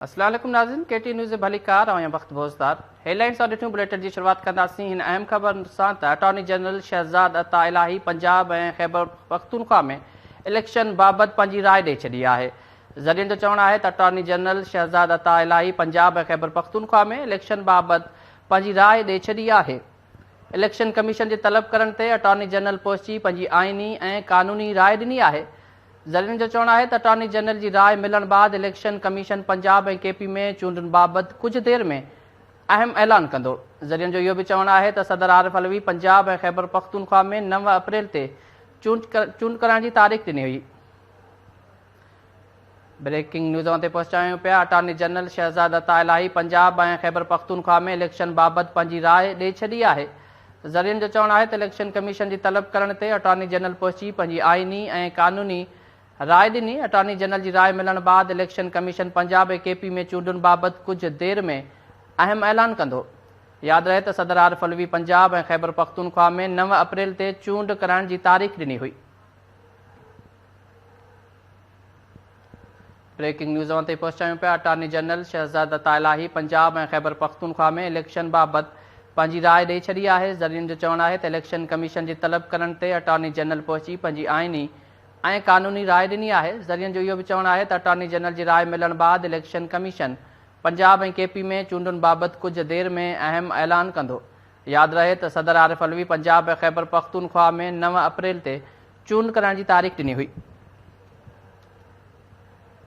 اسلام عليڪم ناظرين ڪي ٽي نيوز ڀليڪار آهيان بخت بوزدار هيڊ لائنز سان ڏٺيون بليٽن جي شروعات ڪنداسين هن اهم خبر سان ته اٽارني جنرل شهزاد عطا الاهي پنجاب ۽ خيبر پختونخوا ۾ اليڪشن بابت پنهنجي راء ڏئي ڇڏي آهي ذريعن جو چوڻ آهي ته اٽارني جنرل شهزاد عطا الاهي پنجاب ۽ خيبر پختونخوا ۾ اليڪشن بابت پنهنجي راء ڏئي ڇڏي آهي اليڪشن ڪميشن جي طلب ڪرڻ تي اٽارني جنرل پهچي پنهنجي آئيني ۽ قانوني راء ڏني آهي ذريعن جو چوڻ آهي ته اٽارني جنرل جي راء ملڻ بعد اليڪشن ڪميشن پنجاب ۽ ڪي پي ۾ چونڊن بابت ڪجهه دير ۾ اهم اعلان ڪندو. ذريعن جو اهو به چوڻ آهي ته صدر عارف علوي پنجاب ۽ خيبرپختونخوا ۾ 9 اپريل تي چونڊ ڪرائڻ جي تاريخ ڏني هئي. بريڪنگ نيوز اوهان تي پهچايون پيا، اٽارني جنرل شهزاد عطا الاهي پنجاب ۽ خيبرپختونخوا ۾ اليڪشن بابت پنهنجي راء ڏئي ڇڏي آهي. ذريعن جو چوڻ آهي ته اليڪشن ڪميشن جي طلب ڪرڻ تي اٽارني جنرل پهچي پنهنجي آئيني ۽ قانوني راء ڏني، اٽارني جنرل جي راء ملڻ بعد اليڪشن ڪميشن پنجاب ۽ ڪي پي ۾ چونڊن بابت ڪجهه دير ۾ اهم اعلان ڪندو. ياد رهي ته صدر عارف علوي پنجاب ۽ خيبرپختونخوا ۾ 9 اپريل تي چونڊ ڪرائڻ جي تاريخ ڏني هئي. بريڪنگ نيوز اوهان تائين پهچايون پيا، اٽارني جنرل شهزاد عطا الاهي پنجاب ۽ خيبرپختونخوا ۾ اليڪشن بابت پنهنجي راء ڏئي ڇڏي آهي، ذريعن جو چوڻ آهي ته اليڪشن ڪميشن جي طلب ڪرڻ تي اٽارني جنرل پهچي پنهنجي آئيني ۽ قانوني راء ڏني آهي، ذريعن جو اهو به چوڻ آهي ته اٽارني جنرل جي راء ملڻ بعد اليڪشن ڪميشن پنجاب ۽ ڪي پي ۾ چونڊن بابت ڪجهه دير ۾ اهم اعلان ڪندو. ياد رهي ته صدر عارف علوي پنجاب ۽ خيبرپختونخوا ۾ 9 اپريل تي چونڊ ڪرائڻ جي تاريخ ڏني هئي.